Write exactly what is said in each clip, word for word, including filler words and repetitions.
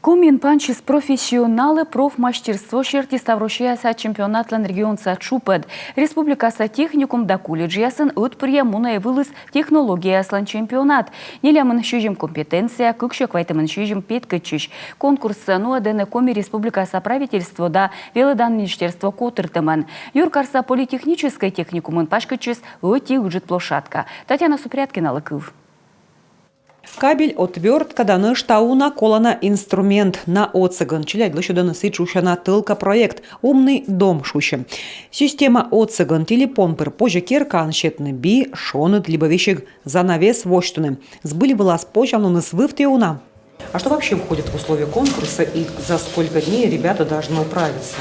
Комиын пансис «Профессионалы» профмастерство серти ставроссияса чемпионатлӧн регионса тшупӧд. Республикаса техникум да колледжъясын ӧтпырйӧ мунӧ вылыс технологияяслӧн чемпионат. Нелямын сизим компетенция, кыксё квайтымын сизим петкӧдчысь. Конкурссӧ нуӧдӧны Коми Республикаса правительство да велӧдан министерство котыртӧмӧн. Юркарса политехническӧй техникумын паськӧдчис ӧти ыджыд площадка. Татьяна Супряткиналы кыв. Кабель, отвёртка да нӧшта уна колана инструмент. На отсӧгӧн челядь лӧсьӧдӧны сідз шусяна тӧлка проект «Умный дом» шусьӧ. Система отсӧгӧн телепон пыр позьӧ керкаын сетны би, шоныд либӧ весиг занавес восьтыны. Збыль вылас позянлуныс вывті уна. А что вообще входит в условия конкурса и за сколько дней ребята должны управиться?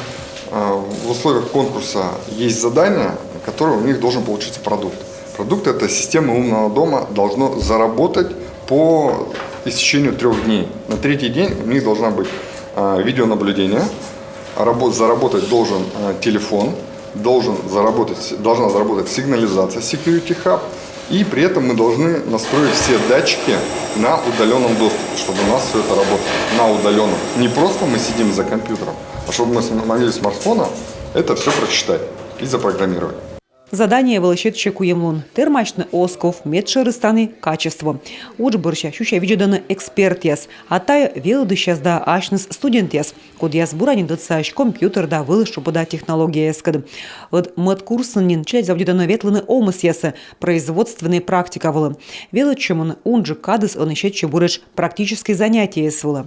А, в условиях конкурса есть задание, которое у них должен получиться продукт. Продукт — это система умного дома должно заработать по истечению трёх дней. На третий день у них должна быть, а, видеонаблюдение, рабо-, заработать должен, а, телефон, должен заработать, должна заработать сигнализация, security hub, и при этом мы должны настроить все датчики на удаленном доступе, чтобы у нас все это работало на удаленном. Не просто мы сидим за компьютером, а чтобы мы см-, могли с смартфона это все прочитать и запрограммировать. Задание вылӧ сетчӧ куим лун. Тэрмасьны оз ков, медшӧрыс тані — качество. Удж бӧрся сюся видзӧдӧны экспертъяс, а тайӧ велӧдысьяс да асьныс студентъяс, кодъяс бура нин тӧдсаӧсь компьютер да вылыс тшупӧда технологияяскӧд. Ӧд мӧд курсын нин челядьзаводитӧны ветлыны овмӧсъясӧ производственнӧй практика вылӧ. Велӧдчӧмын унджык кадыс ӧні сетчӧ буретш практическӧй занятиеяс вылӧ.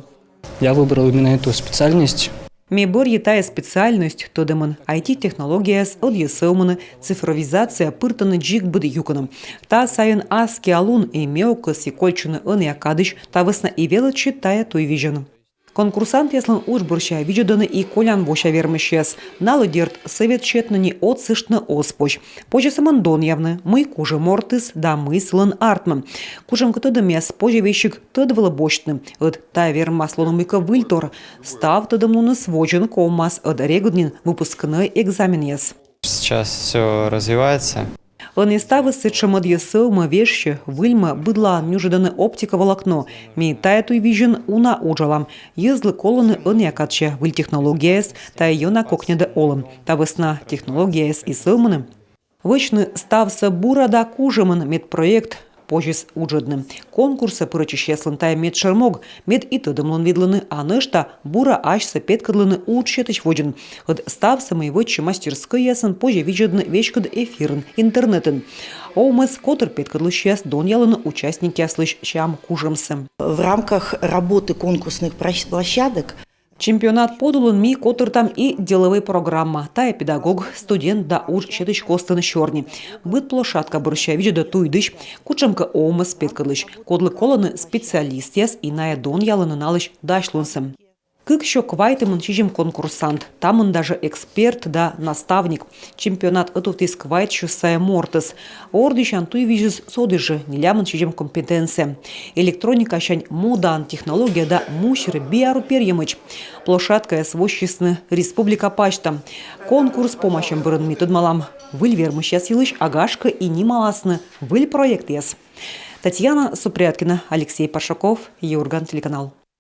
Я выбрал именно эту специальность. Ме бӧрйи тайӧ специальность тӧдӧмӧн. Айти-технологияяс ӧдйӧ сӧвмӧны, цифровизация пыртӧны дзик быд юкӧнӧ. Та сайын аскиа лун, и ме ог кӧсйы кольччыны ӧнія кадысь, та вӧсна и велӧдчи тайӧ туйвизьӧн. Конкурсантъяслӧн удж бӧрся видзӧдӧны и колян вося вермысьяс. Налы, дерт, сӧвет сетны ни отсыштны оз позь. Позьӧ сӧмын донъявны, мый кужӧ мортыс да мый сылӧн артмӧ. Кутшӧмкӧ тӧдӧмъяс позьӧ весиг тӧд вылӧ босьтны. Ӧд тайӧ вермас лоны мыйкӧ выльтор. Став тӧдӧмлуныс водзын ковмас, ӧд регыд нин выпускнӧй экзаменъяс. Сейчас все развивается. Ӧні ставыс сэтшӧм ӧдйӧ сӧвмӧ, вежсьӧ. Выльмӧ быдлаын нюжӧдӧны оптиковолокно. Ми тайӧ туйвизьын уна уджалам. Йӧзлы колӧны ӧнія кадся выль технологияяс, тайӧ ёна кокньӧдӧ олӧм. Та вӧсна технологияяс и сӧвмӧны. Вӧчны ставсӧ бура да кужӧмӧн — мед проект позис уджӧдны. Конкурсӧ пырӧдчысьяслӧн тайӧ медшӧр мог: мед и тӧдӧмлун видлыны, а нӧшта бура асьсӧ петкӧдлыны удж сетысь водзын. Ӧд ставсӧ, мый вӧчсьӧ мастерскӧйясын, позьӧ видзӧдны веськыд эфирын, интернетын. Овмӧс котыр петкӧдлысьяс донъялӧны участникъяслысь сям-кужӧмсӧ. В рамках работы конкурсных площ-, площадок Чемпионат подулын ми котыртам и делӧвӧй программа. Тайӧ педагог, студент да удж сетысь костын сёрни. Быд площадка бӧрся видзӧдӧ туйдысь, кутшӧмкӧ овмӧс петкӧдлысь, кодлы колӧны специалистъяс, и найӧ донъялӧны налысь дасьлунсӧ. Кыксё квайтымын сизим конкурсант, та мында жӧ эксперт да наставник. Чемпионат ӧтувтіс квайтсё сайӧ мортӧс. Ордйысян туйвизьыс содіс жӧ: нелямын сизим компетенция. Электроникасянь модаӧн технология да мусир биару перйӧмӧсь. Площадкаяс воссисны республика пасьта. Конкурс помасьӧм бӧрын ми тӧдмалам выль вермысьяс йылысь, а гашкӧ и нималасны выль проектъяс. Татьяна Супряткина, Алексей Паршаков, «Юрган» телеканал.